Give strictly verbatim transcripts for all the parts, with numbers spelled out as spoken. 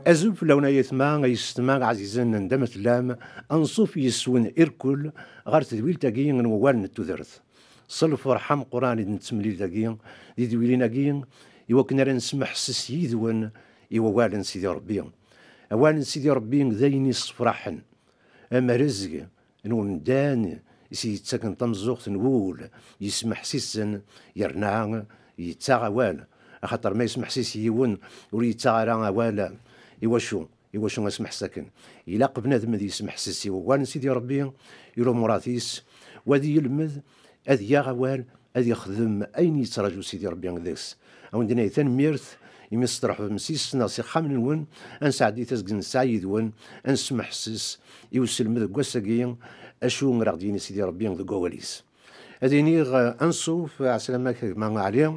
Azul fell-awen ay aytma, ay yessetma ɛzizen anda ma tellam, anṣuf yes-wen irkul ɣer tedwilt-agi n wawal n tudert. S lferḥ ameqqran i d-nettemlil dagi, di tedwilin-agi, i wakken ara nesmeḥses yid-wen i wawal n Sidi Ṛebbi. Awal n Sidi Ṛebbi d ayen yessefraḥen, am rrezg n umdan i s-yettaken tameẓẓuɣt n wul, yesmeḥsisen, yerna yettaɣ awal, axaṭer ma yesmeḥsis yiwen ur yettaɣ ara awal, iwacu? Iwacu asmeḥs akken? Ilaq bnadem ad yesmeḥses i wawal n Sidi Ṛebbi, i lumuṛat-is, u ad yelmed ad yaɣ awal, ad yexdem ayen yettraǧu Sidi Ṛebbi deg-s. A wen-d-nini tanemmirt imi testṛeḥbem s yis-neɣ s ixxamen-nwen, ad nesɛeddi tazgen n ssaɛa yid-wen, ad nesmeḥses i uselmed deg wass-agi, acu ara ɣ-d-yini Sidi Ṛebbi deg wawal-is. Ad iniɣ, eh, anṣuf, ɛeslama-k a gma Ɛli.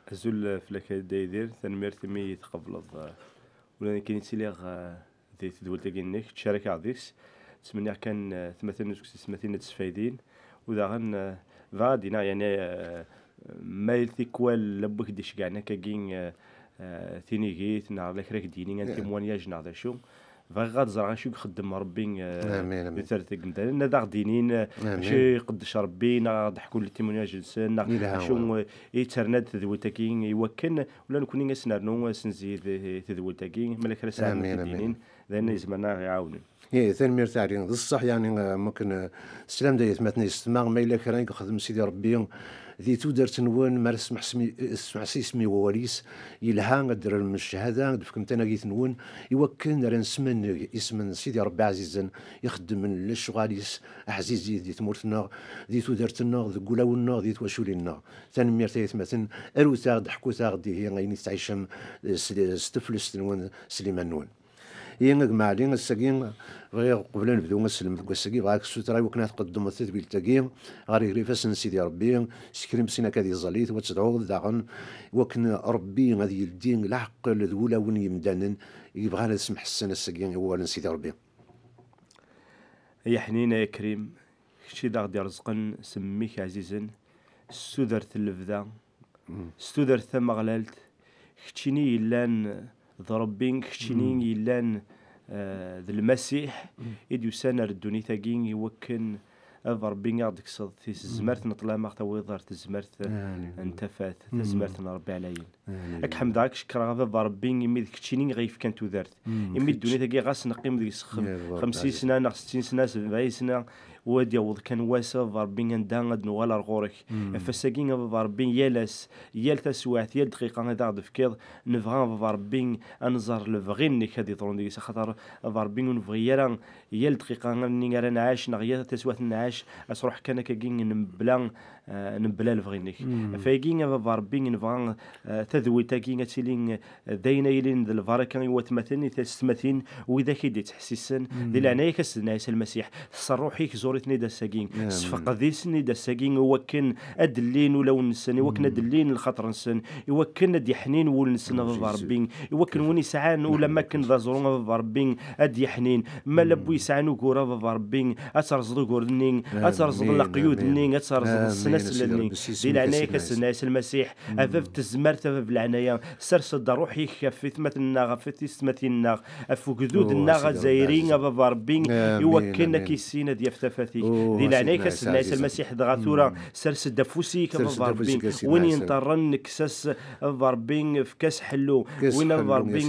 Azul, eh, fell-ak a Dda Yidir, tanemmirt imi tqebleḍ, eh, ula d nekkini ttiliɣ, eh, di tedwilt-agi-nnek, ttcarakeɣ deg-s. Ttmenniɣ kan, eh, tmatin n useggas, tmatin ad sfaydin. U daɣen, eh, bɣiɣ ad d-iniɣ, yani, eh, ma yal tikwal n wid i k-d-iceggɛen akkagi, eh, eh, tinigit, neɣ la kra k-d-yini, un témoignage neɣ d acu. Bɣiɣ ad ẓreɣ acu i ixeddem Ṛebbi, eh, amin, amin, di tarrayt n yimdanen, ad aɣ-d-inin, eh, acu iqeddec Ṛebbi, neɣ ad d-ḥkun les témoignages-nsen, neɣ acu, eh, i terna-d tedwilt-agi, i wakken ula nekkni ad s-nernu, ad s-nezzi i tedwilt-agi, ma la kra sɛan ad t-id-inin, d ayen i izemren ad aɣ-iɛawnen. Ih, tanemmirt a Ɛli. D ṣṣeḥ, yani, eh, am wakken, eh, teslam-d ay atmaten yessetma, ma yella kra i yexdem Sidi Ṛebbi di tudert-nwen, mi ara tesmeḥsem-, tesmeḥsisem i wawal-is, yelha ad d-terrem ccahada, ad d-tefkem tanagit-nwen, i wakken ara nesmanneg isem n Sidi Ṛebbi ɛzizen, ixeddmen lecɣal-is ɛzizit di tmurt-nneɣ, di tudert-nneɣ, deg wulawen-nneɣ, di twaculin-nneɣ. Tanemmirt ay atmaten, arut-aɣ-d, ḥkut-aɣ-d ihi ayen i tettɛicem, eh, s, s teflest-nwen, s liman-nwen. Ihi a gma Ɛli, ass-agi bɣiɣ, qbel ad nebdu aselmed deg wass-agi, bɣiɣ ad k-ssutreɣ i wakken ad tqeddmeḍ tadwilt-agi ɣer ifassen n Sidi Ṛebbi, s kra n sin akka di tẓallit, u ad tedɛuḍ daɣen i wakken Ṛebbi ad yeldi leɛqel d wulawen n yimdanen i yebɣan ad smeḥsen ass-agi i wawal n Sidi Ṛebbi. Ay aḥnin, ay akrim, kečč i d aɣ-d-irezqen s mmi-k ɛzizen, s tudert n lebda, s tudert tameɣlalt, keččini yellan d Ṛebbi, keččini yellan, eh, d Lmasiḥ, i d-yusan ar ddunit-agi i wakken a Ṛebbi aɣ-d-tekkseḍ si tezmert n ṭṭlam, aɣ-tawiḍ ɣer tezmert n tafat, tazmert n Ṛebbi ɛlayen. Ad k-ḥemdeɣ, ad k-cekkreɣ a Baba Ṛebbi, imi d keččini i ɣ-yefkan tudert. Imi ddunit-agi ɣas neqqim deg-s xem-, xemsin sna neɣ settin sna, sebɛin sna, u ad d-yaweḍ kan wass a Baba Ṛebbi anda ad nuɣal ar ɣur-k. Ɣef wass-agi a Baba Ṛebbi, yal ass, yal taswiɛt, yal dqiqa ad aɣ-d-tefkiḍ, nebɣa a Baba Ṛebbi ad nẓer lebɣi-nnek ad iḍrun deg-s, axaṭer a Baba Ṛebbi ur nebɣi ara yal dqiqa-nni ara nɛac neɣ yal taswiɛt nɛac ad truḥ kan akkagi mebla, eh, mebla lebɣi-nnek. Ɣef wayagi a Baba Ṛebbi nebɣa, eh, tadwilt-agi ad tili, eh, d ayen ay yilin d lbaraka i watmaten, i testmatin, widak i d-yettḥessisen. Di leɛnaya-k a Sidna Ɛisa Lmasiḥ, s ṛṛuḥ-ik ẓur-iten-id ass-agi, sfeqd-iten-id ass-agi i wakken ad d-llin ulawen-nsen, i wakken ad d-llin lxaṭer-nsen, i wakken ad d-yeḥnin wul-nsen a Baba Ṛebbi, i wakken win yesɛan ula ma akken d aẓru a Baba Ṛebbi ad d-yeḥnin, ma la bu yesɛan ugur a Baba Ṛebbi ad terẓeḍ ugur-nni, ad terẓeḍ leqyud-nni, ad terẓeḍ ssnasel-nni. Di leɛnaya-k a Sidna Ɛisa Lmasiḥ, a bab n tezmert, a bab n leɛnaya, sers-d ṛṛuḥ-ik ɣef yetmaten-nneɣ, ɣef testmatin-nneɣ, ɣef ugdud-nneɣ azzayri, a Baba Ṛebbi, i wakken ad k-issin ad yaf tafat-ik. Di leɛnaya-k a Sidna Ɛisa Lmasiḥ, dɣa tura sers-d afus-ik a Baba Ṛebbi, win yenṭerren kkes-as a Baba Ṛebbi, efk-as ḥellu, win a Baba Ṛebbi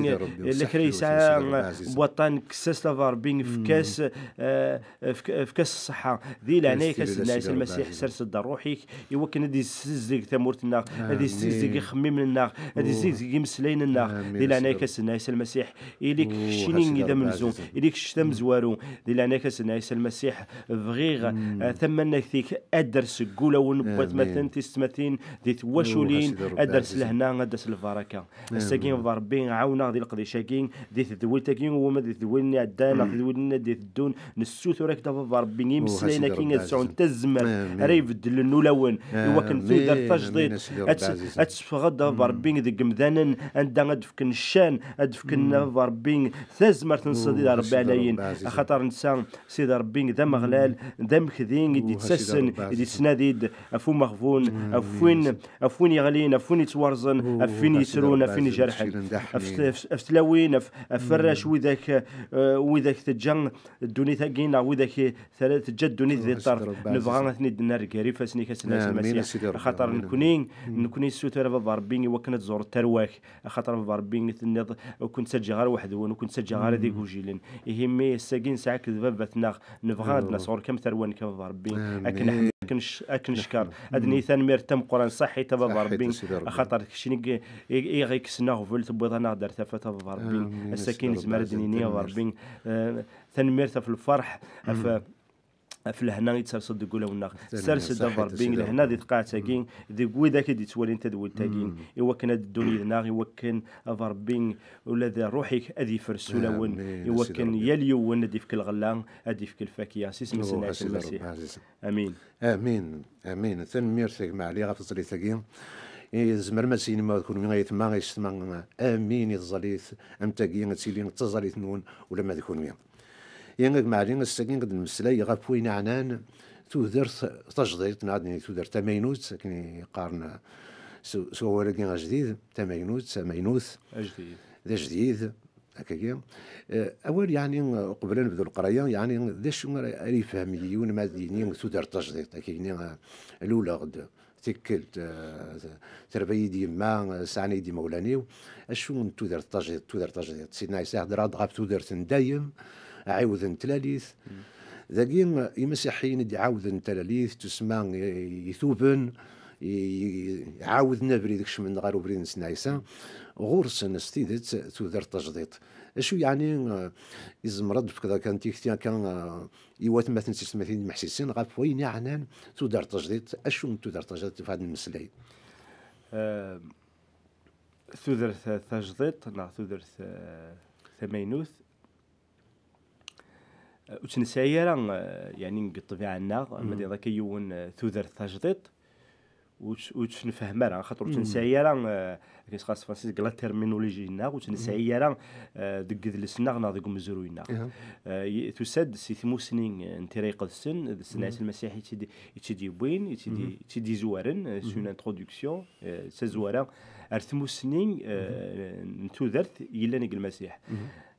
la kra yesɛa n waṭṭan kkes-as a Baba Ṛebbi, efk-as, eh, efk-, efk-as ṣṣeḥḥa. Di leɛnaya-k a Sidna Ɛisa Lmasiḥ, sers-d ṛṛuḥ-ik i wakken ad yessizdeg tamurt-nneɣ, ad yessizdeg ixemmimen-nneɣ, ad yessizdeg imeslayen-nneɣ. Di leɛnaya-k a Sidna Ɛisa Lmasiḥ, ili-k keččini i d amenzu, ili-k kečč d amezwaru. Di leɛnaya-k a Sidna Ɛisa Lmasiḥ, bɣiɣ, eh, tamanagt-ik ad d-ters seg wulawen n watmaten, tisetmatin, di twaculin, ad d-ters lehna, ad d-ters lbaraka. Ass-agi a Baba Ṛebbi, ɛawen-aɣ di leqdic-agi, di tedwilt-agi, wama di tedwilin iɛeddan, neɣ tedwilin ad d-iteddun, nessutur-ak-d a Baba Ṛebbi, imeslayen-agi ad sɛun tazmert ara ibeddlen ulawen, i wakken tudert tajdiṭ ad t-, ad teffeɣ-d a Baba Ṛebbi deg yemdanen, anda ad d-fken ccan, ad d-fken a Baba Ṛebbi tazmert n Sidi Ṛebbi ɛlayen, axaṭer netta Sidi Ṛebbi d ameɣlal, d amekdi i d-yettasen, i d-yettnadi-d ɣef umeɣbun, ɣef win, ɣef win yeɣlin, ɣef win yettwarẓen, ɣef win yettrun, ɣef win ijerḥen, ɣef, ɣef, ɣef tlawin, ɣef, ɣef warrac, widak, eh, widak teǧǧa ddunit-agi, neɣ widak tara, teǧǧa ddunit di ṭṭerf. Nebɣa ad ten-id-nerr gar ifassen-ik, a Sidna Ɛisa Lmasiḥ, axaṭer nekni, nekni nessutur a Baba Ṛebbi i wakken ad tẓureḍ tarwa-k, axaṭer a Baba Ṛebbi tenniḍ ur ken-ttaǧǧaɣ ara weḥd-wen, ur ken-ttaǧǧaɣ ara d igujilen. Ihi mi ass-agi nesɛa-k d baba-tneɣ, nebɣa ad d-nas ɣur-k am tarwa-nnek a Baba Ṛebbi, akken neḥmed, akken nec-, akken neckeṛ, ad d-nini tanemmirt tameqqrant, ṣaḥit a Baba Ṛebbi, axaṭer d keččini i, i, i ɣ-ikksen aɣbel, tewwiḍ-aneɣ-d ar tafat a Baba Ṛebbi. Ass-agi nezmer ad d-nini a Baba Ṛebbi, eh, tanemmirt ɣef lferḥ, ɣef, ɣef lehna i d-terseḍ deg wulawen-nneɣ. Sers-d a Baba Ṛebbi lehna di tqaɛet-agi, deg widak i d-yettwalin tadwilt-agi, i wakken ad ddun yid-neɣ, i wakken a Baba Ṛebbi ula d ṛṛuḥ-ik ad yefres ulawen, i wakken yal yiwen ad d-yefk lɣella, ad d-yefk lfakya. S isem-nnes Sidna Ɛisa Lmasiḥ. Amin. Amin. Amin. Tanemmirt a gma Ɛli ɣef tẓallit-agi. I tzemrem ad s-tinim ma d kunwi ayetma, ayetma, amin i tẓallit am tagi, ad tili d taẓallit-nwen ulamma d kunwi. Ya a gma Ɛli, ass-agi ad d-nemmeslay ɣef wayen yeɛnan tudert tajdidt, neɣ ad nini tudert tamaynut, akken i qqaren s, s wawal-agi ajdid, tamaynut, amaynut. Ajdid. D ajdid, akkagi. Eh, awal, yeɛni, uqbel ad nebdu leqraya, yeɛni, d acu ara, ara yefhem yiwen ma ad yini tudert tajdidt, akkagi, eh, luleɣ-d, tikkelt, eh, terba-yi-d yemma, eh, sɛan-iyi-d imawlan-iw. Acu n tudert tajdidt, tudert tajdidt? Sidna Ɛisa ihder-aɣ-d ɣef tudert n dayem, ɛiwed n tlalit. Dagi, eh, imasiḥiyen i d-iɛawden talalit, tussma i, i tuben, i, i, ɛawden abrid, kecmen ɣer ubrid n Sidna Ɛisa. Ɣur-sen s tidet tudert tajdidt. Acu yeɛni, eh, izemreḍ ad d-tefkeḍ akka n tikti akka, eh, i watmaten d tiyessetmatin d yimeḥsisen ɣef wayen yeɛnan tudert tajdidt, acu n tudert tajdidt tebɣa ad nemmeslay? Eh, tudert tajdidt neɣ tudert, eh, tamaynut, eh, ur tt-nesɛi ara, eh, yeɛni deg ṭṭbiɛa-nneɣ, ma d-iḍ akka yiwen, eh, tudert tajdidt, ur tt-, ur tt-nefhem ara, axaṭer ur tt-nesɛi ara, eh, akken s ɣas fransis deg la terminologie-nneɣ, ur tt-nesɛi ara, eh, deg yidles-nneɣ neɣ deg umezruy-nneɣ. Eh, i-, tusa-d si tmusni, eh, n Tira Iqedsen, d Sidna Ɛisa Lmasiḥ i tt-id-, i tt-id-yewwin, i tt-id-, i tt-id-izwaren, eh, s une introduction, eh, d tazwara ar tmusni, eh, n tudert yellan deg Lmasiḥ.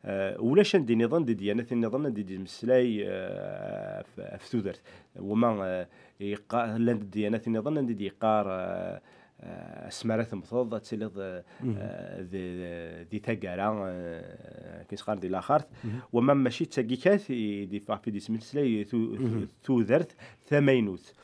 Eh, ulac anda nniḍen di ddyanat nniḍen anda i d-yemmeslay, eh, ɣef, ɣef tudert. Wama, eh, yeqqa-, llant ddyanat nniḍen anda i d-yeqqar, eh, eh, asmi ara temmteḍ ad tiliḍ, eh, eh, di, di, di taggara, eh, akken i s-qqaren di laxert. Wama mačči d tagi kan i d-, ɣef i d-yesmeslay tu-, tudert tamaynut.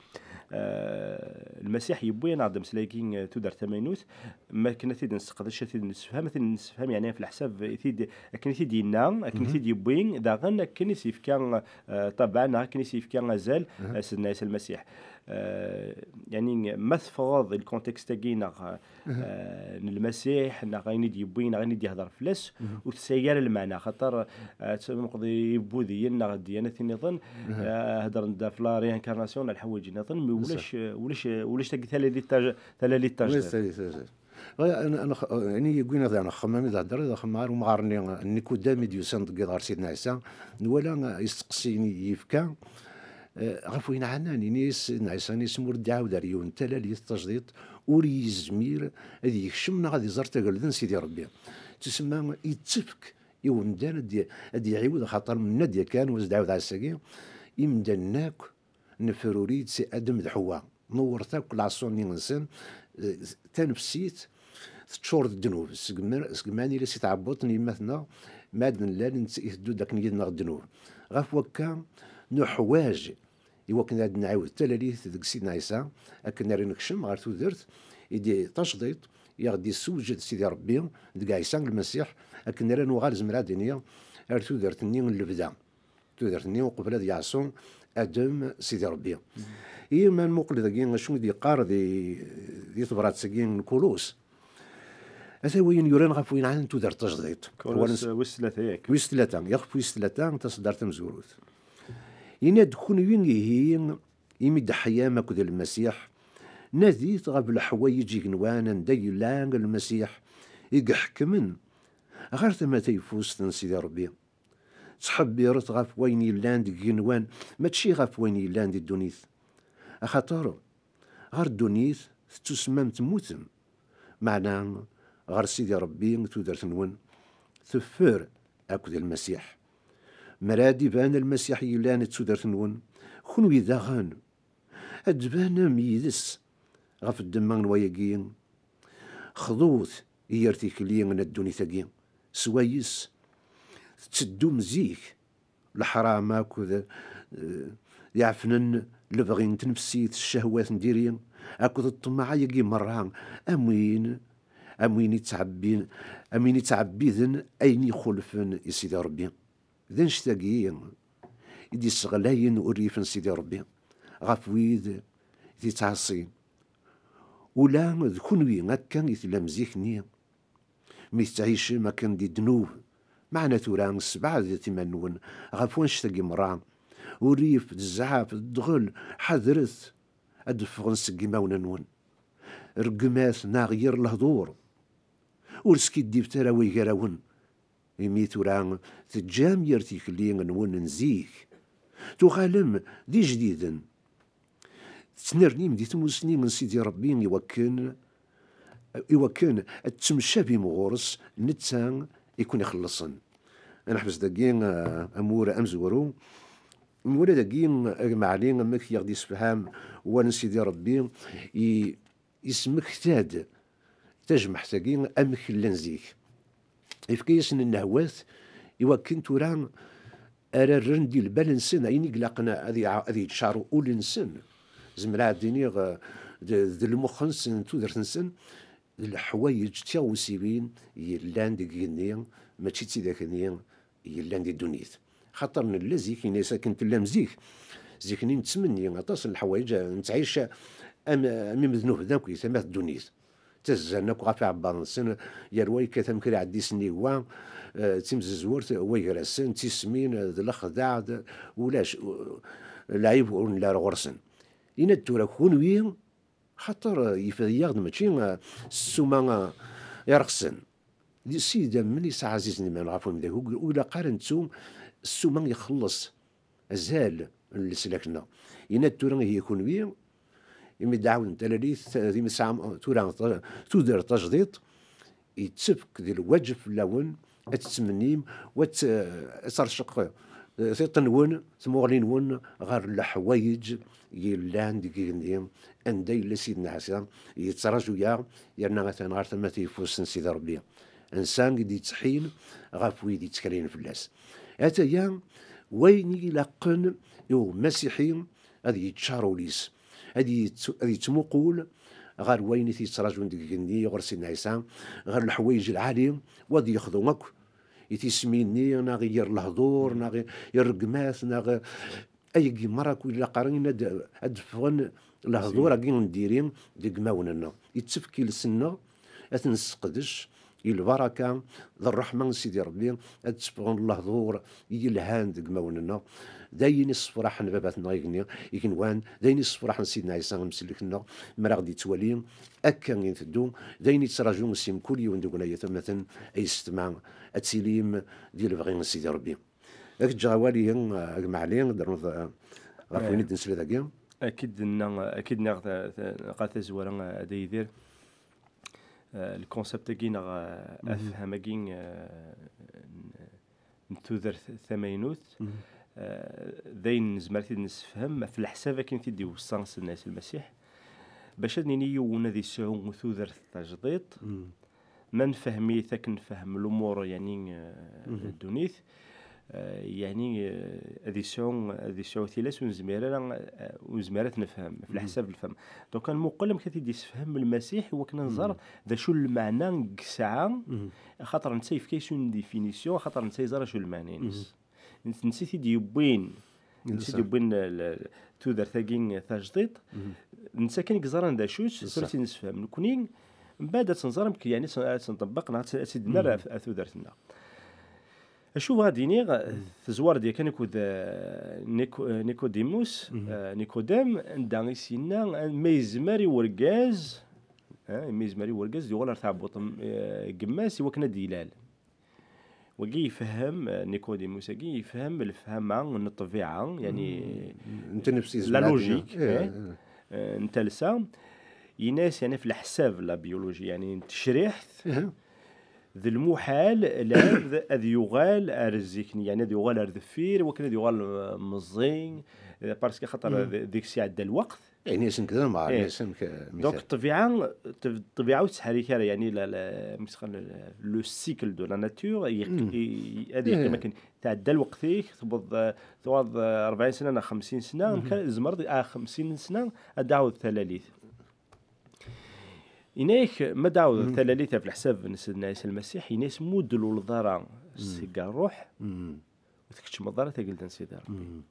Eh, Lmasiḥ yewwi-aneɣ-d ameslay-agi, eh, tudert tamaynut, ma akken ad t-id-nesseqdec, ad t-id-nessefham, ad t-id-nessefham, yeɛni ɣef leḥsab, i t-id-, akken i t-id-yenna, akken i t-id-yewwi, daɣen akken i s-yefka, eh, ṭṭabeɛ, neɣ akken i s-yefka azal, eh, Sidna Ɛisa Lmasiḥ. Eh, yeɛni, ma teffɣeḍ i lkuntexte-agi, neɣ, eh, n Lmasiḥ, neɣ ayen i d-yewwi, neɣ ayen i d-yehder fell-as, ur tesɛi ara lmeɛna, axaṭer, eh, ad tmuqeḍ i Ibudiyen neɣ ddyanat nniḍen, eh, heddren-d ɣef la réincarnation, neɣ lḥawayeǧ nniḍen, mi ulac, ulac, ulac tagi talalit taj-, talalit tajdidt. Ulac talalit tajdidt. Ɣaya, an-, an-, yani, yewwin ad nexxem, mi d-hedder, ad nexxem ɣer umɣar-nni n Nikudam i d-yusan deg yiḍ ɣer Sidna Ɛisa, nwala, eh, isteqsiyen i yefka, eh, ɣef wayen ɛnan, ini-as Sidna Ɛisa, ini-as ma ur d-iɛawed ar yiwen talalit tajdidt, ur yezmir ad yekcem neɣ ad iẓer tagelda n Sidi Ṛebbi. Tusemma yettefk i umdan ad d-, ad d-iɛiwed, axaṭer menna-d yakan, ur as-d-ɛawed ɛassa-agi, imdanen akk nefruri-d si Adem d Ḥewwa. Newwret akk leɛṣu-nni-nsen, eh, tanefsit teččur d ddnub. Seg mer-, seg mani la si tɛebbuḍt n yemma-tneɣ, ma ad nlal, nett-, iteddu-d akken yid-neɣ ddnub. Ɣef wakka, nuḥwaǧ i wakken ad nɛiwed talalit deg Sidna Ɛisa, akken ara nekcem ɣer tudert i d-, tajdidt i aɣ-d-yessewjed Sidi Ṛebbi deg Ɛisa Lmasiḥ, akken ara nuɣal, zemreɣ ad iniɣ, ar tudert-nni n lebda. Tudert-nni uqbel ad yeɛṣu Adem Sidi Ṛebbi. I ma nmuqel dagi acu i d-yeqqar di, di tebrat-agi n Kulus, ata wayen yuran ɣef wayen ɛnan tudert tajdidt. Kulus, eh, wis tlata, yak. Wis tlata, ixef wis tlata, taṣeddart tamezwarut. Yenna-d, kunwi ihi, imi d-teḥyam akked Lmasiḥ, nadit ɣef leḥwayeǧ igenwan anda yella Lmasiḥ i iḥekmen ɣer tama tayeffust n Sidi Ṛebbi. ttḥebbiret ɣef wayen yellan deg igenwan, mačči ɣef wayen yellan di ddunit. Axaṭer ɣer ddunit tettusmam temmutem, meɛna ɣer Sidi Ṛebbi tudert-nwen teffer akked Lmasiḥ. Mi ara d-iban Lmasiḥ yellan d tudert-nwen, kunwi daɣen ad d-tbanem yid-s ɣef ddemma n wayagi. Xḍut i yir tikli n ddunit-agi, swayes tetteddum zik leḥram akked, eh, iɛefnen, lebɣi n tnefsit, ccehwat n diri, akked ṭṭmeɛ-agi merra, am win, am win ittɛebbin, am win ittɛebbiden ayen ixulfen i Sidi Ṛebbi. D annect-agi i d-isseɣlayen urrif n Sidi Ṛebbi ɣef wid i t-ittɛaṣin. Ula d kunwi akka i tellam zik-nni, mi tettɛicem akken di ddnub, meɛna tura sbeɛdet iman-nwen ɣef wannect-agi merra, urrif d zzɛaf d ddɣel, ḥadret ad d-ffɣen seg imawen-nwen. Reggmat neɣ yir lehdur, ur skiddibet ara way gar-awen, imi tura teǧǧam yir tikli-nwen n zik, tuɣalem d ijdiden, tettnernim di tmusni n Sidi Ṛebbi iwakken, iwakken ad temcabim ɣur-s, netta i ken-ixellṣen. Ad neḥbes dagi, eh, amur amezwaru. Nwala dagi, eh, a gma Ɛli, amek i aɣ-d-issefham wawal n Sidi Ṛebbi, i, ismekta-d tajmeḥt-agi amek llan zik. Yefka-yasen nnehwat i wakken tura ara rren di lbal-nsen ayen i ilaqen ad iɛa-, ad yettcar ul-nsen. Zemreɣ ad d-iniɣ, eh, d, d lmux-nsen, d tudert-nsen, d leḥwayeǧ d tiɣewsiwin yellan deg igenni, mačči d tidak-nni yellan di ddunit. Xaṭer nella zik, ini-as akken tellam zik. Zik-nni nettmenni aṭas n leḥwayeǧ, nettɛic am, am imednuben akk i tama n ddunit. Ttazzalen akk ɣef iɛebbaḍ-nsen, yal wa yekkat amek ara iɛeddi s nnig wa, eh, d timzezwert, wa gar-asen, d tismin, d lexdeɛ, d, ulac, eh, lɛib ur nelli ara ɣur-sen. Yenna-d tura kunwi, xaṭer, eh, yefda-yaɣ-d mačči, eh, s ssuma, eh, ireqsen. D Ssid ammen yesɛa ɛzizen iman ɣef umeddakel, ur, ur ilaq ara nettu ssuma ixelleṣ azal n leslak-nneɣ. Yenna-d tura ihi kunwi, imi d-ɛawden talalit, imi tesɛam tura ta-, tudert tajdiṭ, yettefk d lwaǧeb fell-awen ad tettmennim, u ad t-, ad terceq, eh, tiṭ-nwen, tmuɣli-nwen ɣer leḥwayeǧ yellan deg igenni, anda yella Sidna Ɛisa, yettraǧu-yaɣ, yerna atan ɣer tama tayeffust n Sidi Ṛebbi. Ansa i d-yettḥin ɣef wid yettkalen fell-as. Ataya wayen i ilaqen i umasiḥi ad yeččar ul-is, ad yett-, ad yettmuqul ɣer wayen i t-yettraǧun deg igenni ɣur Sidna Ɛisa, ɣer leḥwayeǧ lɛali, u ad yexḍu akk i tismin-nni, neɣ i yir lehdur, neɣ i, i rregmat, neɣ ayagi merra akk ilaq ara ad, ad d-ffɣen lehdur-agi n diri deg imawen-nneɣ. Yettefk iles-nneɣ ad t-nesseqdec i lbaraka d ṛṛeḥma n Sidi Ṛebbi, ad d-tteffɣen lehdur yelhan deg imawen-nneɣ. D ayen issefraḥen baba-tneɣ igenni, igenwan, d ayen issefraḥen Sidna Ɛisa amsellek-nneɣ, mi ara ɣ-d-yettwali akka i nteddu, d ayen yettraǧu si mkul yiwen deg-wen ay atmaten, ay yessetma, ad tilim di lebɣi n Sidi Ṛebbi. Ad k-ǧǧeɣ awal ihi, a gma Ɛli, ad d-ternuḍ, eh, ɣef wayen i d-nesla dagi. Akid nna-, akid nniɣ ta-, ta-, qa tazwara, eh, a Dda Yidir, eh, le concept-agi neɣ, eh, afham-agi, eh, n, n tudert tamaynut, eh, d ayen nezmer ad t-id-nessefhem ɣef leḥsab akken t-id-iweṣṣa Sidna Ɛisa Lmasiḥ. Bac ad nini yiwen ad yesɛu tudert tajdiṭ, ma nfehhem-it akken nfehhem lumuṛ, yeɛni, eh, ddunit, eh, yeɛni, eh, ad yesɛu, ad yesɛu tilas ur nezmir ara, eh, ur nezmir ad t-nefhem, ɣef leḥsab lfehma. Donc, ad nmuqel amek ad t-id-yessefhem Lmasiḥ i wakken ad nẓer d acu n lmeɛna i yesɛa, axaṭer netta yefka-as une définition, axaṭer netta yeẓra acu n lmeɛna-ines. Netta i t-id-yewwin, netta i d-yewwin l-, l-, tudert-agi tajdiṭ, netta kan i yeẓran d acu-tt, tura ad tt-nessefhem. Nekni, mbeɛd ad tt-nẓer amek, yeɛni ad tt-nṭebbeq neɣ ad tt-, ad tt-id-nerr ɣef, ɣef tudert-nneɣ. Acu bɣiɣ ad d-iniɣ, tezwar-d yakan akked, eh, Nico-, eh, Nicodemus, eh, Nicodème, anda i s-yenna, eh, ma yezmer i urgaz, eh, ma yezmer i urgaz, ad yuɣal ar tɛebbuṭ n, eh, gma-s i wakken ad d-ilal. Wagi yefhem, eh, Nicodemus-agi yefhem lefhama n ṭṭbiɛa, yani, N tnefsit la lɛadiyya. logique, Eh, eh, eh, n talsa. Yenna-as, yani, f leḥsab, la biologie, yani, n tecriḥt, eh. d lmuḥal lɛebd ad yuɣal ar zik-nni, yani, ad yuɣal ar deffir, wakken ad yuɣal, eh, meẓẓi, eh, parce que xaṭer d- deg-s iɛedda lweqt. Ini-asen kra ma Eh. Ini-asen k- Donc, misal. ṭṭbiɛa, ṭṭ- ṭṭbiɛa ur tettḥerrik ara, yani, la, la, mi s-qqaren, le cycle de la nature, yeq- i- ad yeqqim akken. Tɛedda lweqt-ik, tewweḍ, eh, tuɣeḍ, eh, rebɛin sna neɣ xemsin sna, amek ara tzemreḍ, ah, xemsin sna, ad d-ɛawed talalit. Ini-ak, ma d-ɛawed talalit ɣef leḥsab n Sidna Ɛisa Lmasiḥ, ini-as, ma ur d-tluleḍ ara seg ṛṛuḥ, Mm. ur tkeččmeḍ ara tagelda n Sidi Ṛebbi.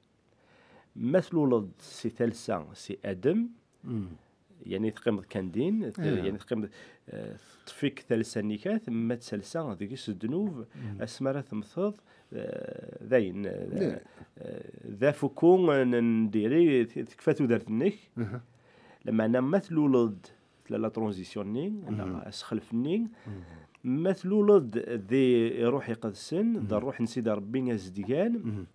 Ma tluleḍ si talsa, si Adem, Mm. yani teqqimeḍ kan din, Eh. yani teqqimeḍ, eh, teṭṭef-ik talsa-nni kat, ma d talsa deg-s ddnub, asmi ara temmteḍ, eh, dayen, eh, eh, d afukku n, n diri, t- tekfa tudert-nnek. Lameɛna ma tluleḍ, tella la transition-nni, neɣ asexlef-nni, ma tluleḍ di Ṛṛuḥ Iqedsen, d Ṛṛuḥ n Sidi Ṛebbi azedgan,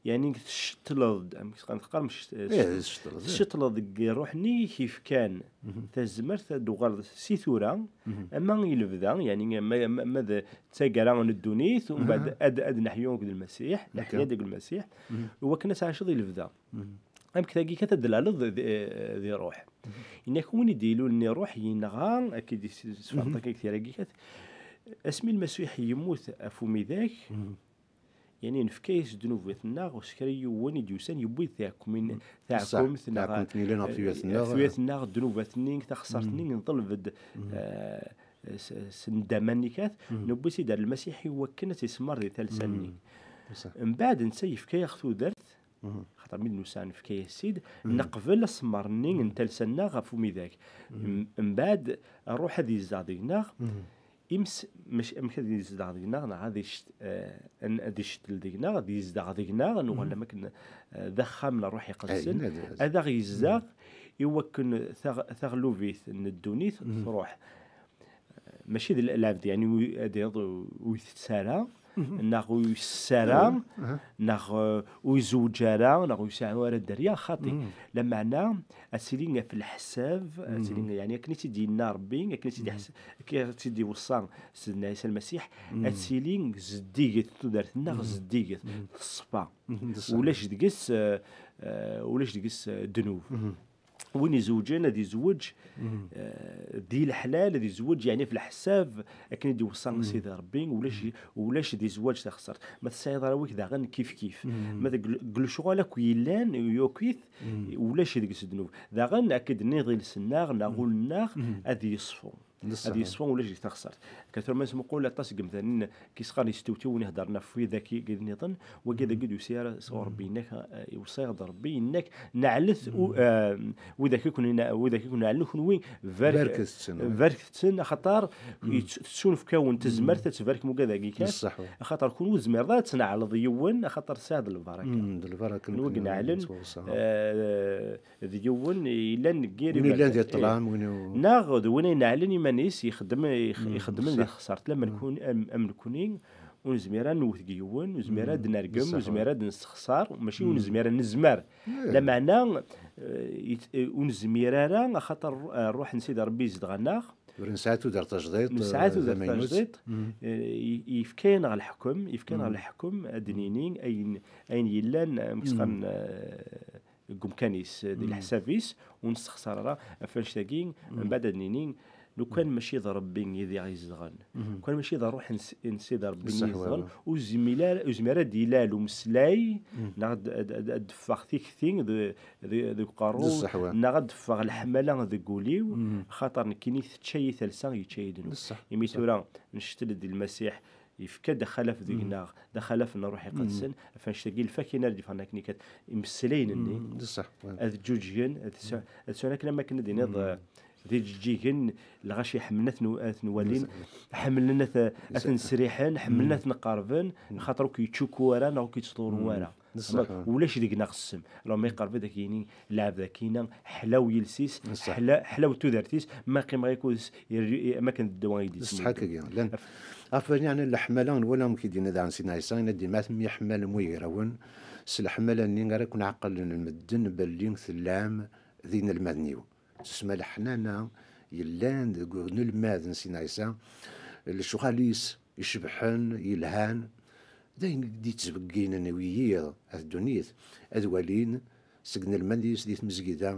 yani tceṭṭleḍ, amek teqqar, teqqarem, Eh, tceṭṭleḍ, eh. tceṭṭleḍ deg ṛṛuḥ-nni, i k-yefkan tazmert ad d-tuɣaleḍ si tura, ama i lebda, yani ma, ma, ma d taggara n ddunit, umbeɛd ad, ad neḥyu akked Lmasiḥ, neḥya deg Lmasiḥ, iwakken ad tɛiceḍ i lebda. Amek tagi kat ad d-tlaleḍ di, di ṛṛuḥ. Yenna-k win i d-ilulen i ṛṛuḥ yenɣa, akka i d-sferṭ akka deg tira-agi kat, asmi Lmasiḥ yemmut ɣef umidag, yani nefka-yas ddnubat-nneɣ, s kra yiwen i d-yusan yewwi-d taɛkumin, taɛkumt neɣ taɛkumt-nni yellan ɣef tuyat-nneɣ. Ɣef tuyat-nneɣ, ddnubat-nni, taxessart-nni, nṭelb-d, eh, s- s nndama-nni kat, newwi-tt-id ar Lmasiḥ i wakken ad tt-isemmer di talsa-nni. Mbeɛd netta yefka-yaɣ tudert, xaṭer mi d-nusa nefka-yas-id, neqbel asemmer-nni n talsa-nneɣ ɣef umidag. M- Mbeɛd, ṛṛuḥ ad yezdeɣ deg-neɣ, ims, mac, amek ad yezdeɣ deg-neɣ, neɣ ad icet-, eh, an- ad icettel deg-neɣ, ad yezdeɣ deg-neɣ, nuɣal am akken, eh, d axxam n Ṛṛuḥ Iqedsen, Ayen ad- ad aɣ-yezdeɣ i wakken taɣ- taɣlubit n ddunit truḥ. Mačči d l- lɛebd, yani, wi- ad yaḍ ur itett ara, neɣ ur yesses ara, neɣ, eh, ur izewweǧ ara, neɣ ur yesɛu ara dderya, xaṭi. Lameɛna ad tili ɣef leḥsab, ad tili, yani, akken i tt-id-yenna Ṛebbi, akken i tt-id-iḥs- akken i tt-id-iweṣṣa Sidna Ɛisa Lmasiḥ, ad tili zeddiget tudert-nneɣ, zeddiget, teṣfa. Ulac deg-s, eh, eh, ulac deg-s, eh, ddnub. Win izewǧen ad izweǧ, eh, di leḥlal, ad izweǧ, yani, f leḥsab akken i d-iweṣṣa Sidi Ṛebbi, ulac, ulac di zzwaǧ taxessart. Ma tesɛiḍ arraw-ik daɣen kif kif. Ma deg l- deg lecɣal akk yellan, yakk-it, ulac deg-s ddnub. Daɣen, akka d-nniḍ, iles-nneɣ, neɣ ul-nneɣ, ad yeṣfu. Ad yeṣfu, ulac deg taxessart. Akka tura ma nesmuqul aṭas n yemdanen, ki s-qqaren yestewtiwen, iheddren ɣef widak i, i nniḍen, wagi d agi d-yusi ara sɣur Ṛebbi, yenna-k, eh, iweṣṣa-yaɣ-d Ṛebbi, yenna-k, neɛlet u- eh, widak i ken-, widak i ken-neɛlen kunwi, barek-, Barket-ten. Barket-ten, axaṭer yett- tettunefk-awen tezmert ad tbarkem ugad-agi kan, Ṣṣeḥ, wa. Axaṭer kun ur tezmireḍ ad tneɛleḍ yiwen, axaṭer tesɛiḍ lbaraka. Mm, d lbaraka Kunwi i ineɛlen, eh, d yiwen yellan deg yir Win yellan di iberdan. ṭṭlam, win u- Neɣ d win ineɛlen iman-is, ixeddem, ix- ixeddmen di texsart. Lamma nekun-, am, am nekuni, ur nezmir ad newwet deg yiwen, ur nezmir ad d-nergem, ur nezmir ad nessexṣar, mačči ur nezmir ad nezmer. Lameɛna, eh, yet- eh, ur nezmir ara, axaṭer, eh, ṛṛuḥ n Sidi Ṛebbi izdeɣ-aneɣ. Ur nesɛi tudert tajdiṭ, nesɛa eh, tudert tamaynut. Tajdiṭ, eh, y- yefka-yaneɣ leḥkem, yefka-yaneɣ leḥkem, ad d-nini ayen, ayen yellan, eh, amek s-qqaren, eh, deg umkan-is, eh, di leḥsab-is, ur nessexṣar ara. Ɣef annect-agi, mbeɛd ad nini, lukan mačči d Ṛebbi i diɣ izedɣen, lukan mačči d ṛṛuḥ n s- n Sidi Ṛebbi i izedɣen, ur zmir ara, ur zmir ara ad d-ilal umeslay, neɣ ad, ad, ad, ad d-teffeɣ tikti d, d, deg uqerru, neɣ ad d-teffeɣ leḥmala deg wul-iw, xaṭer nekkini tečča-yi talsa, yečča-yi ddnub. Imi tura, ncettel-d di Lmasiḥ, yefka-d axalaf deg-neɣ, d axalaf n Ṛṛuḥ Iqedsen, ɣef annect-agi lfakin ara d-yeffɣen akken ikat imeslayen-nni, ad ǧǧuǧgen, ad s- ad sɛun akken am akken ad d-tiniḍ, eh, d iǧeǧǧigen, lɣaci ḥemmlen ad ten-, ad ten-walin, ḥemmlen ad t- ad ten-sriḥen, ḥemmlen ad ten-qerben, xaṭer ur k-yeččuku ara neɣ ur k-yettḍurru ara. Ulac deg-neɣ ssem. Alors ma yeqreb ad ak-yini lɛebd akkin-a, ḥlaw yiles-is, ḥlaw tudert-is, ma qqimeɣ akked-s, ma kan d ddawa i d-isem. Ṣṣeḥ akkagi. Ɣef wayen yeɛnan leḥmala, nwala amek i d-yenna daɣen Sidna Ɛisa, yenna-d: "Ma temyeḥmalem wigrawen s leḥmala-nni ara ken-ɛeqlen medden belli tellam d inelmaden-iw." Tesma leḥnana yellan deg unelmad n Sidna Ɛisa, lecɣal-is icebḥen, yelhan, d ayen i d-yettbegginen i wiyiḍ at ddunit, ad walin seg inelmaden-is di tmezgida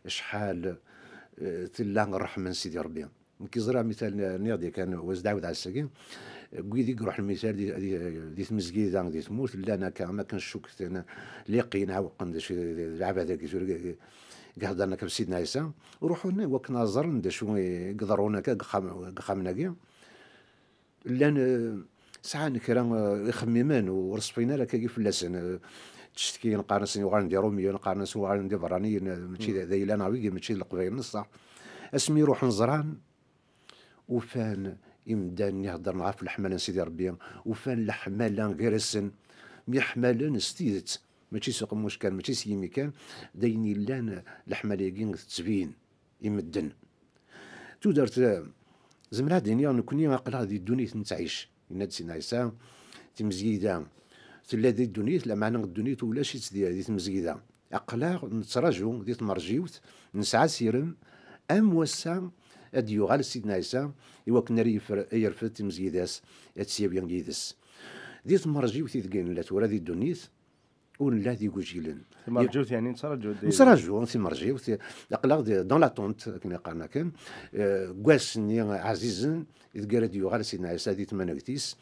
acḥal, eh, tella ṛṛeḥma n Sidi Ṛebbi. Nekk ẓriɣ mital, nniɣ-d yakan, wa s-d-ɛawdeɣ ass-agi, wid i iruḥen mital di, di, di tmezgida, di tmurt, llan akka, am akken ccukten, liqin, ɛewqen, d acu, d lɛebad-agi, tura i, i, i iheddren akka ɣef Sidna Ɛisa, ruḥen i wakken ad ẓren d acu i iḍerrun akka deg uxxam-, deg uxxamen-agi. Llan, eh, sɛan kra, eh, ixemmimen ur ṣfin ara akkagi fell-asen. Eh, ttcetkiyen, qqaren-asen uɣalen d Iṛumiyen, qqaren-asen uɣalen d Ibeṛṛaniyen, eh, mačči d, d ayla neɣ wigi, mačči d Leqbayel n ṣṣeḥ. Asmi ruḥen ẓran, ufan imdanen iheddren ɣef leḥmala n Sidi Ṛebbi, ufan leḥmala gar-asen, myeḥmalen s tidet, mačči s uqemmuc kan, mačči s yimi kan, d ayen yellan leḥmala-agi tettbin i medden. Tudert, eh, zemreɣ ad d-iniɣ nekkni aql-aɣ di ddunit nettɛic. Yenna-d Sidna Ɛisa, timezgida tella di ddunit, lameɛna ddunit ulac-itt di, di tmezgida. Aql-aɣ nettraǧu di tmerjiwt, nesɛa asirem, am wass-a ad d-yuɣal Sidna Ɛisa, i wakken ara yefr-, yerfed timezgida-s, ad tt-yawi yid-s. Di tmerjiwt i deg nella tura di ddunit, ur nella d igujilen. Timerjiwt, yeɛni nettraǧu di- Nettraǧu timerjiwt, aql-aɣ di, dans l'attente, akken i qqaren akken, eh, deg wass-nni ɛzizen, i deg ara d-yuɣal Sidna Ɛisa di tmanegt-is,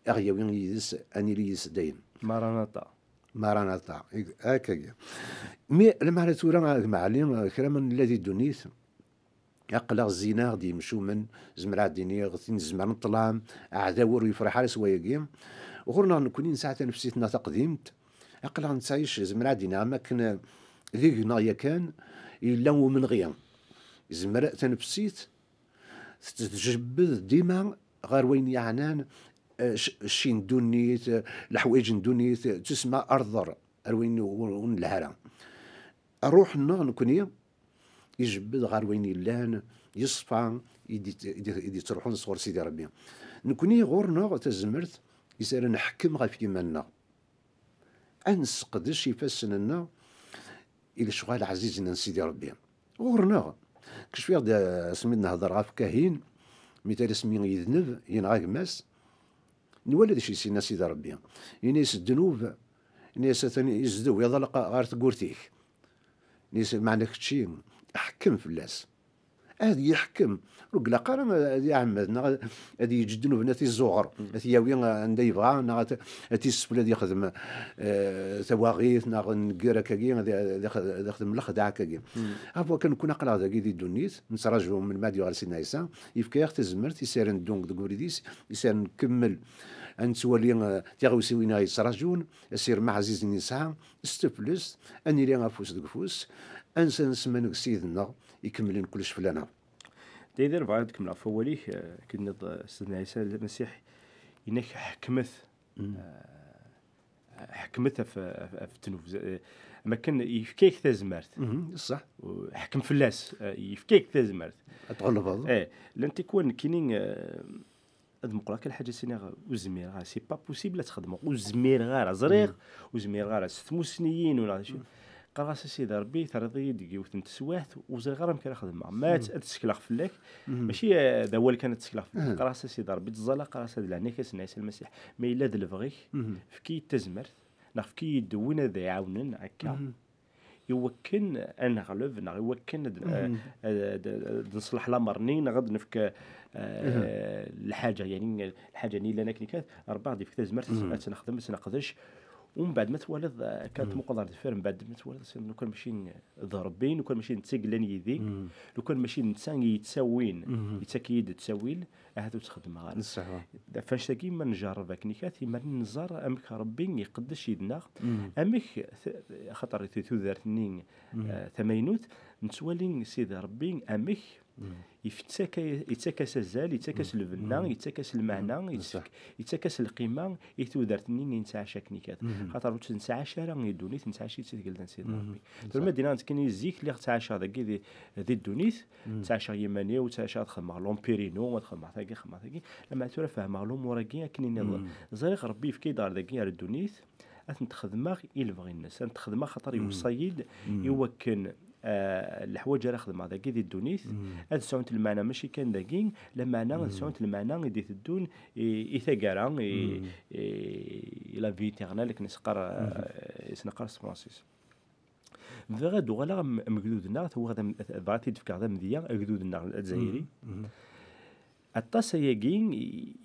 a ɣ-yawi yid-s, ad nili yid-s dayem. Maranata. Maranata, akkagi. Mi, lameɛna tura, a gma Ɛli, kra ma nella di ddunit, aql-aɣ zzin-aɣ-d yimcumen, zemreɣ ad d-iniɣ, tin zemren ṭṭlam, aɛdaw ur yefṛiḥ ara s wayagi. Ɣur-neɣ nekkni nesɛa tanefsit-nneɣ taqdimt, aql-aɣ nettɛic, zemreɣ ad d-iniɣ, am akken, eh, deg-neɣ yakan, yella umenɣi. Yezmer tanefsit tettjebbed dima ɣer wayen yeɛnan, eh, c-, cci n ddunit, eh, leḥwayeǧ n ddunit, eh, tusma ar ḍer, ar wayen ur, ur nelha ara. Ṛṛuḥ-nneɣ nekkni ijebbed ɣer wayen yellan, yeṣfa, i d-, i d-, i d-yettruḥun sɣur Sidi Ṛebbi. Nekkni ɣur-neɣ tazmert is ara nḥekkem ɣef yiman-nneɣ. Ad nesseqdec ifassen-nneɣ i lecɣal ɛzizen n Sidi Ṛebbi. Ɣur-neɣ, kecfiɣ-d asmi d-nehder ɣef Kahin, mi tala asmi yedneb, yenɣa gma-s, nwala d acu i s-yenna Sidi Ṛebbi. Yenna-yas ddnub, yenna-yas atan yezdub, iḍelq ɣer tewwurt-ik. Yenna-yas, meɛna kečči, ḥkem fell-as. Ad yeḥkem. Ur ilaq ara ad iɛemmed, neɣ ad, ad yeǧǧ ddnub-nni ad t-iẓuɣer, ad t-yawi anda yebɣa, neɣ ad, ad t-issefl ad yexdem, eh, tawaɣit, neɣ nnger akkagi, ad, ad, ad yexdem lexdeɛ akkagi. Ɣef wakken nekkni aql-aɣ dagi di ddunit, nettraǧu melmi ad yuɣal Sidna Ɛisa, yefka-yaɣ tazmert, is ara neddu deg ubrid-is, is ara nkemmel ad nettwali, eh, tiɣawsiwin i ɣ-yettraǧun, asirem aɛzizen i nesɛa, s teflest, ad nili afus deg ufus, ad nsenses iman deg Ssid-nneɣ, ikemmlen kullec fell-aneɣ. Daydi, bɣiɣ ad kemmleɣ ɣef wawal-ik, eh, akken tenniḍ, eh, Sidna Ɛisa Lmasiḥ, yenna-k ḥekmet, eh, ḥekmet ɣef, ɣef, ɣef ddnub. Eh, am akken yefka-yak tazmert. Mhm, ṣṣeḥ. U-, ḥkem fell-as, eh, yefka-yak tazmert. Ad tɣelbeḍ. Eh, llan tikwal nekkini, eh, ad muqleɣ kan lḥaǧa s-iniɣ, ur zmireɣ ara, c'est pas possible ad t-xedmeɣ, ur zmireɣ ara, ẓriɣ, ur zmireɣ ara, s tmussniyin, ula d acu. Qqareɣ-as, a Sidi Ṛebbi, terriḍ-iyi-d deg yiwet n teswiɛt, ur ẓriɣ ara amek ara xedmeɣ. Ma ad, ad ttekleɣ fell-ak, mačči, eh, d awal kan ad ttekleɣ fell-ak. Qqareɣ-as, a Sidi Ṛebbi, ttẓallaɣ, qqareɣ-as, ad leɛnaya-k a Sidna Ɛisa Lmasiḥ. Ma yella d lebɣi-k, efk-iyi-d tazmert, neɣ efk-iyi-d win ad iɛawnen akka. I wakken ad neɣleb, neɣ i wakken ad, eh, ad, ad, ad neṣleḥ lamer-nni, neɣ ad nefk, eh, lḥaǧa, yani, lḥaǧa-nni yellan akken kan, Ṛebbi ad yefk tazmert, ad tt-nexdem, ad tt-neqdec. Umbeɛd ma twaliḍ, eh, akka tmuqleḍ ar deffir, mbeɛd ma twaliḍ s-, lukan mačči d Ṛebbi, lukan mačči d netta i yellan yid-i, lukan mačči d netta i yettawin, yettak-iyi-d ttawil, ahat ur tt-xeddmeɣ ara. Ṣṣeḥ. Ɣef annect-agi, ma njerreb akken ikat, imer neẓer amek Ṛebbi iqeddec yid-neɣ, amek t-, axaṭer t-, tudert-nni, eh, tamaynut, nettwali Sidi Ṛebbi amek Yettak-, yettak-as azal, yettak-as lbenna, yettak-as lmeɛna, yettak-as lqima i tudert-nni i nettɛaca akken ikat. Xaṭer ur tt-nettɛaca ara i ddunit, nettɛaca-tt i tgelda n Sidna Rebbi. Tura ma d-iniɣ nekkini zik lliɣ ttɛacaɣ dagi di, di ddunit, ttɛacaɣ yiman-iw, ttɛacaɣ ad xedmeɣ l'empire-inu, ad xedmeɣ tagi, xedmeɣ tagi. Lama tura fehmeɣ lumuṛ-agi akken i nniḍen. Ẓriɣ Rebbi yefka-yi-d ɣer dagi, ar ddunit, ad tent-xedmeɣ i lebɣi-nnes, ad tent-xedmeɣ xaṭer yewṣa-yi-d i wakken, ah, leḥwayeǧ ara xedmeɣ dagi di ddunit, ad sɛunt lmeɛna mačči kan dagi, lameɛna ad sɛunt lmeɛna i d-iteddun i, i taggara, i, i, i la vie éternelle, akken i s-neqqar, ah, i s-neqqar s tefransist. Bɣiɣ ad uɣaleɣ am, am gdud-nneɣ, tuɣ ad am-, bɣiɣ ad t-id-fkeɣ d amedya, agdud-nneɣ azzayri. Aṭas ayagi, i,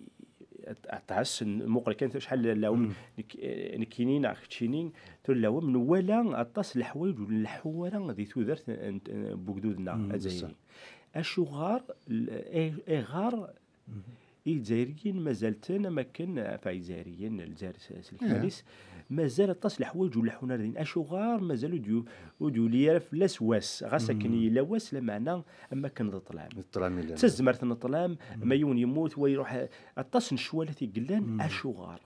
at-, aṭas n, muqel kan acḥal n lawem, nek-, eh, nekkini neɣ keččini, tura lawem, nwala aṭas n leḥwayeǧ ur nleḥḥu ara di tudert n, n, n wegdud-nneɣ azzayri. Acuɣer, l-, ay-, ayɣer Izzayriyen mazal-ten am akken, enfin, Izzayriyen, Lezzayer s, s lekmal-is, mazal aṭas n leḥwayeǧ ur leḥḥun ara din. Acuɣer mazal ur d-yu-, ur d-yuli ara fell-as wass? Ɣas akken yella wass, lameɛna am akken d ṭṭlam. D ṭṭlam i yellan. D tazmert n ṭṭlam, ma yiwen yemmut, wa iruḥ, aṭas n ccwalat i yellan, acuɣer?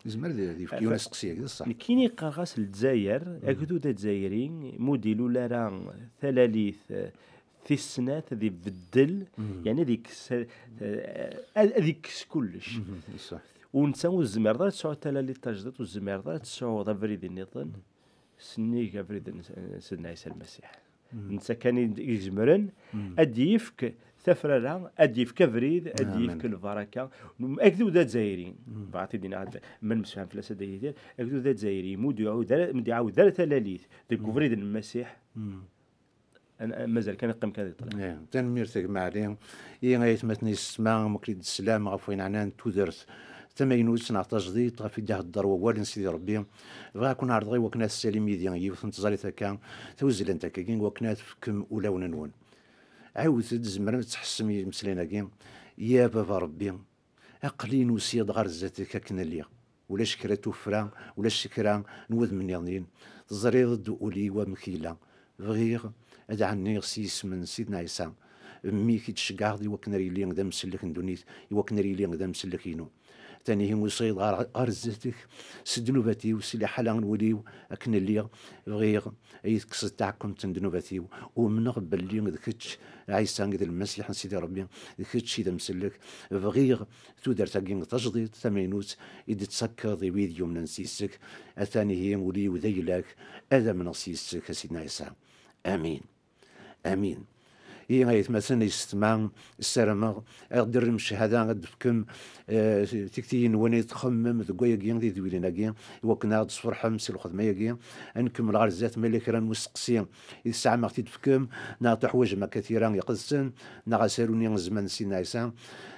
Izmer ad, ad yefk yiwen aseqsi-agi, d ṣṣeḥ. Nekkini qqareɣ-as Lezzayer, agdud azzayri, ma ur d-ilul ara talalit, eh, tis snat ad ibeddel, yeɛni ad yekkes, eh, ad, ad yekkes kullec. Ṣṣeḥ. U netta ur tezmireḍ ara ad tesɛuḍ talalit tajdiṭ, ur tezmireḍ ara ad tesɛuḍ abrid nniḍen, sennig abrid n, n Sidna Ɛisa Lmasiḥ. Netta kan i d-, i izemren ad d-yefk tafrara, ad d-yefk abrid, ad d-yefk lbaraka. Agdud azzayri, bɣiɣ ad t-id-iniɣ, ma nemsefham fell-as a Dda Yidir, agdud azzayri, ma ur d-iɛawed ara, ma ur d-iɛawed ara talalit deg ubrid n Lmasiḥ, an-, an-, mazal kan iqqim kan di ṭṭlam. Ih, tanemmirt a gma Ɛli. I aytmaten yessetma, am wakken i d-teslam ɣef wayen ɛnan tudert tamaynut neɣ tajdiṭ ɣef i d-ihedder wawal n Sidi Ṛebbi. Bɣiɣ ad ken-ɛerḍeɣ i wakken ad tessalim yid-i yiwet n tẓallit akka, tawezlant akkagi, i wakken ad tefkem ulawen-nwen. Ɛiwdet-d, tzemrem ad tḥessem i imeslayen-agi. Ya Baba Ṛebbi, aql-i nusi-d ɣer zdat-k akken lliɣ. Ulac kra n tuffra, ulac kra n wudem nniḍen. Teẓriḍ-d ul-iw amek yella. Bɣiɣ ad ɛenniɣ s yisem n Sidna Ɛisa. Mmi-k i d-tceggɛeḍ i wakken ara yili d amsellek n ddunit, i wakken ara yili d amsellek-inu. Tanihi usiɣ-d ɣer, ɣer zdat-k s ddnubat-iw, s liḥala n wul-iw akken lliɣ. Bɣiɣ ad yi-tekkseḍ taɛkemt n ddnubat-iw. Umneɣ belli d kečč, Ɛisa, i d Lmasiḥ n Sidi Ṛebbi, d kečč i d amsellek. Bɣiɣ tudert-agi tajdiṭ, tamaynut, i d-tettakkeḍ i wid yumnen s yis-k. Atan ihi ul-iw d ayla-k, ad amneɣ s yis-k, a Sidna Ɛisa. Amin. Amin. I aytmaten, yessetma, ssarameɣ ad d-terrem ccahada, ad d-tefkem, eh, tiktiyin-nwen i txemmem deg wayagi, di tedwilin-agi, i wakken ad ɣ-d-tesferḥem si lxedma-agi. Ad nkemmel ɣer zdat, ma yella kra n usteqsi i tesɛam, ad ɣ-t-id-tefkem, neɣ tuḥwaǧem akka tira iqedsen, neɣ asaru-nni Zzman n Sidna Ɛisa,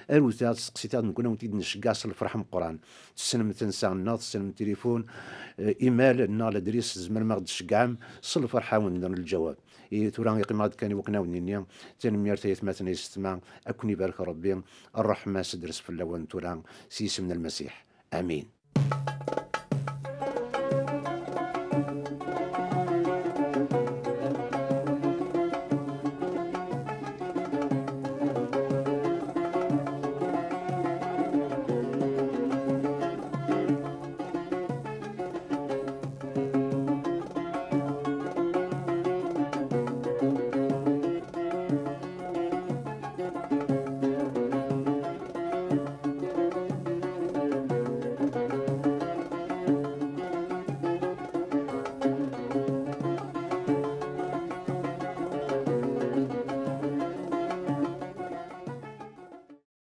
arut-aɣ-d, steqsit-aɣ-d, nekkni ad wen-t-id-nceggeɛ s lferḥ ameqqran. Tessnem tansa-nneɣ, tessnem tilifun, eh, imal neɣ ladris, tzemrem ad ɣ-d-tceggɛem s lferḥ ad wen-d-nerr lǧawab. I tura iqqim-aɣ-d kan i wakken ad wen-nini tanemmirt ay atmaten ay yessetma, ad ken-ibarek Ṛebbi, ṛṛeḥma-s ad d-tres fell-awen tura s yisem n Lmasiḥ. Amin.